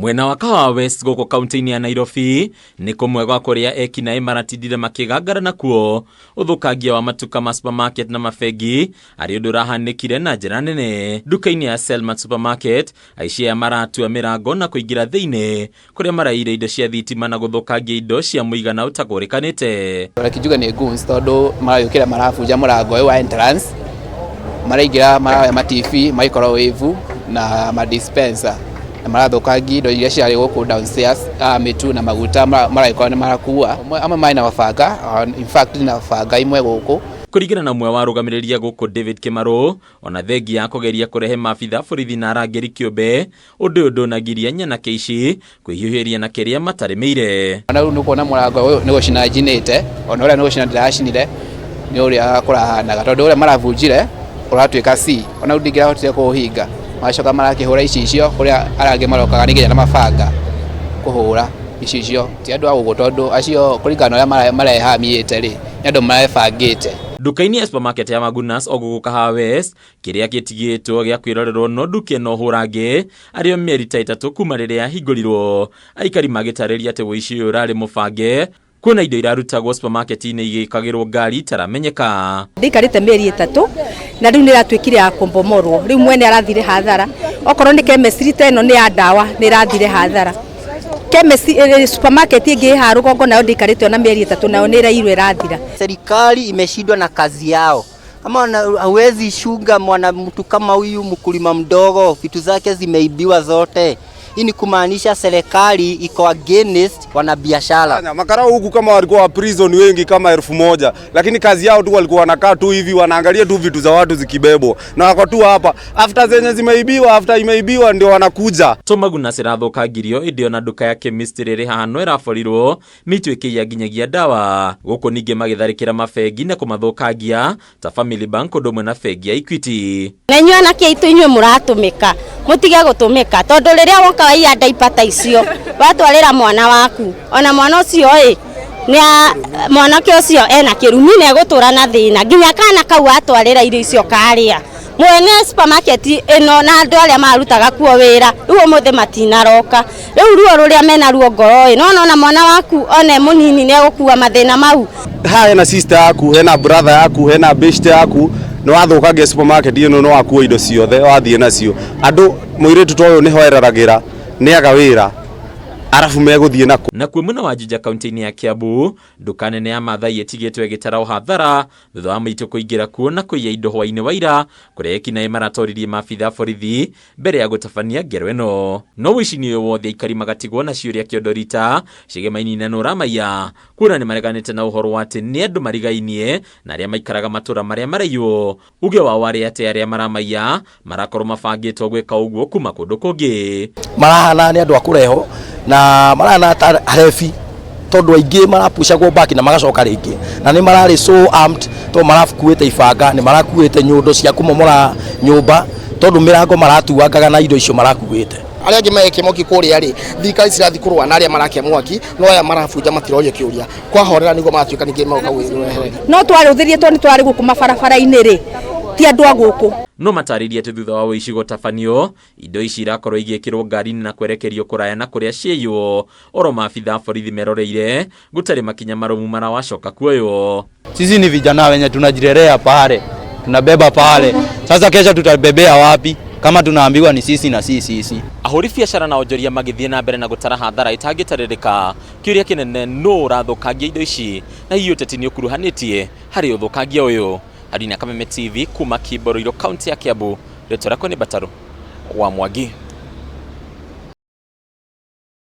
Mwena wa Kahawa West gũkũ kaunti-inĩ ya Nairobi nĩ kũmwe gwa kũrĩa ekinaĩ maratindire makĩgangara nakuo ũthũkangia wa matuka ma supermarket na mabengi arĩ ũndũ ũrahanĩkire na njĩra nene. Nduka-inĩ ya Selmart Supermarket aici aya maratua mĩrango na kũingĩra thĩinĩ kũrĩa maraiyire indo cia thitima na gũthũkangia indo cia mũigana ũtagũrĩkanĩte. Reke njuge nĩ goons tondũ maragĩũkĩra marabunja mũrango ũyũ wa entrance, maraingĩra maroya ma TV, microwave na ma dispenser na marathũkangia indo iria ciarĩ gũkũ downstairs, mĩtu na maguta maragĩkorwo nĩ marakua. Amwe marĩ na mabanga, in fact ndĩ na banga imwe gũkũ. Kũringana na ũmwe wa arũgamĩrĩri a gũkũ David Kĩmarũ, ona thengia ya kũgeria kũrehe maabitha borithi na arangĩri kĩũmbe, ũndũ ũyũ ndũnagiria nyanake ici kwĩhiũhĩria na kĩrĩa matarĩmĩire. Ona rĩu nĩũkuona mũrango ũyũ nĩ gũcina njinĩte, ona ũrĩa nĩ gũcina ndĩracinire nĩ ũrĩa kũrahanaga tondũ ũrĩa maravunjire ũratuĩka C, ona rĩu ndingĩrahotire kũũhinga, magacoka marakĩhũra icicio kũrĩa arĩa angĩ marokaga nginya na mabanga kũhũra icicio, ti andũ a gũkũ tondũ acio kũringana na ũrĩa marehamĩte rĩ, nĩ andũ marebangĩte. Nduka-inĩ ya supermarket ya Magunas o gũkũ Kahawa West, kĩrĩa gĩtigĩtwo gĩa kwĩrorerwo no nduka ĩno hũrange arĩ o mĩeri ta ĩtatũ kuma rĩrĩa yahingũrirwo. Aikari magĩtarĩria atĩ ũici ũyũ ũrarĩ mũbange kuona indo irarutagwo supermarket-inĩ igĩkagĩrwo ngari itaramenyeka. Ndĩikarĩte mĩeri ĩtatũ na rĩu nĩ ĩratuĩkire ya kũmbomorwo, rĩu mwene arathire hathara. Okorwo nĩ chemistry ta ĩno nĩ ya ndawa nĩ ĩrathire hathara. Chemistry, supermarket ĩngĩ ĩ haha rũgongo nayo ndĩikarĩte ona mĩeri ĩtatũ nayo nĩ ĩrairwo ĩrathira. Serikali imeshindwa na kazi yao. Kama hauwezi chunga mwana mtu kama huyu mkulima mdogo, vitu zake zimeibiwa zote. Hii ni kumaanisha serikali iko against wanabiashara. Makarao huku kama walikuwa wa prison wengi kama 1000, lakini kazi yao tu walikuwa wanakaa tu hivi wanaangalia tu vitu za watu zikibebwa na wako tu hapa after zenye zimeibiwa, after imeibiwa ndio wanakuja. To Magunas ĩrathũkangirio ĩndĩ ona nduka ya chemist ĩrĩ haha no ĩraborirwo mĩitũ ĩkĩiya nginyagia ndawa. Gũkũ ningĩ magĩtharĩkĩra mabengi na kũmathũkangia ta Family Bank ũndũ ũmwe na bengi ya Equity. Na inyuĩ anake aitũ inyuĩ mũratũmĩka mũtige gũtũmĩka tondũ rĩrĩa woka waiya ndaipa ta icio watwarĩra mwana waku ona mwana ũcio ĩ nĩ mwanake ũcio ena kĩrumi na egũtũra na thĩna nginya kana kau atwarĩra irio icio karĩa. Mwene supermarket ĩno na andũ arĩa marutaga kuo wĩra rĩu ũmũthĩ matinaroka rĩu ruo rũrĩa mena ruo ngoro ĩ no nona mwana waku one mũnini nĩ egũkua mathĩna mau. Haha hena sister yaku, hena brother yaku, hena best yaku, nĩ wathũkangia supermarket ĩno nĩ wakua indo ciothe wathiĩ nacio. Andũ mũirĩtu ta ũyũ nĩho eraragĩra nĩ aga wĩra arabu megũthiĩ nakũ. Nakuo mwena wa Juja kaunti-inĩ ya Kiambu, nduka nene ya Maathai ĩtigĩtwo ĩgĩtarwo hathara thutha wa maitũ kũingĩra kuo na kũiya indo hwaĩ-inĩ wa ira kũrĩa ekinaĩ maratoririe maabitha a borithi mbere ya gũtabania ngero ĩno. No ũici-inĩ ũyũ wothe aikari magatigwo na ciũria kĩondo rita ciĩgemaini na nũramaiya kuona nĩ mareganĩte na ũhoro wa atĩ nĩ andũ marigainie na arĩa maikaraga matũra marĩa maraiywo. Uge wao warĩ atĩ arĩa maramaiya marakorwo mabangĩtwo gwĩka ũguo kuma kũndũ kũngĩ. Marahana nĩ andũ a kũrehwo na marahana ta arebi tondũ aingĩ marapucagwo back na magacoka rĩngĩ na nĩ mararĩ so armed tondũ marakuĩte ibanga nĩ marakuĩte nyundo cia kũmomora nyũmba tondũ mĩrango maratuangaga na indo icio marakuĩte. Arĩa angĩ marekia mwaki kũrĩa rĩ, thirikari cirathiĩ kũrũa na arĩa marakia mwaki, no aya marabunja matirorio kĩũria. Kwahorera nĩguo magatuĩka ningĩ magoka gwĩrehereria. No twarũthĩrie tondũ nĩ twarĩ gũkũ mabarabara-inĩ rĩ, ti andũ a gũkũ. No matarĩrie atĩ thutha wa ũici gũtabanio, indo ici irakorwo igĩkĩrwo ngari-inĩ na kwerekerio kũraya na kũrĩa ciaiywo, oro maabitha a borithi meroreire gũtarĩ makinya marũmu marawacoka kuoywo. Sisi ni vijana wenye tunajirelea pale, tunabeba pale. Sasa kesho tutabebea wapi kama tunaambiwa ni sisi na si sisi? Ahũri biacara na onjoria magĩthiĩ na mbere na gũtara hathara ĩtangĩtarĩrĩka. Kĩũria kĩnene nũ ũrathũkangia indo ici na hihi ũteti nĩ ũkuruhanĩtie harĩ ũthũkangia ũyũ? Harina Kameme TV kuma Kibo Ruiru kaunti ya Kiambu, rĩtwa rĩakwa nĩ Mbataru wa Mwangi.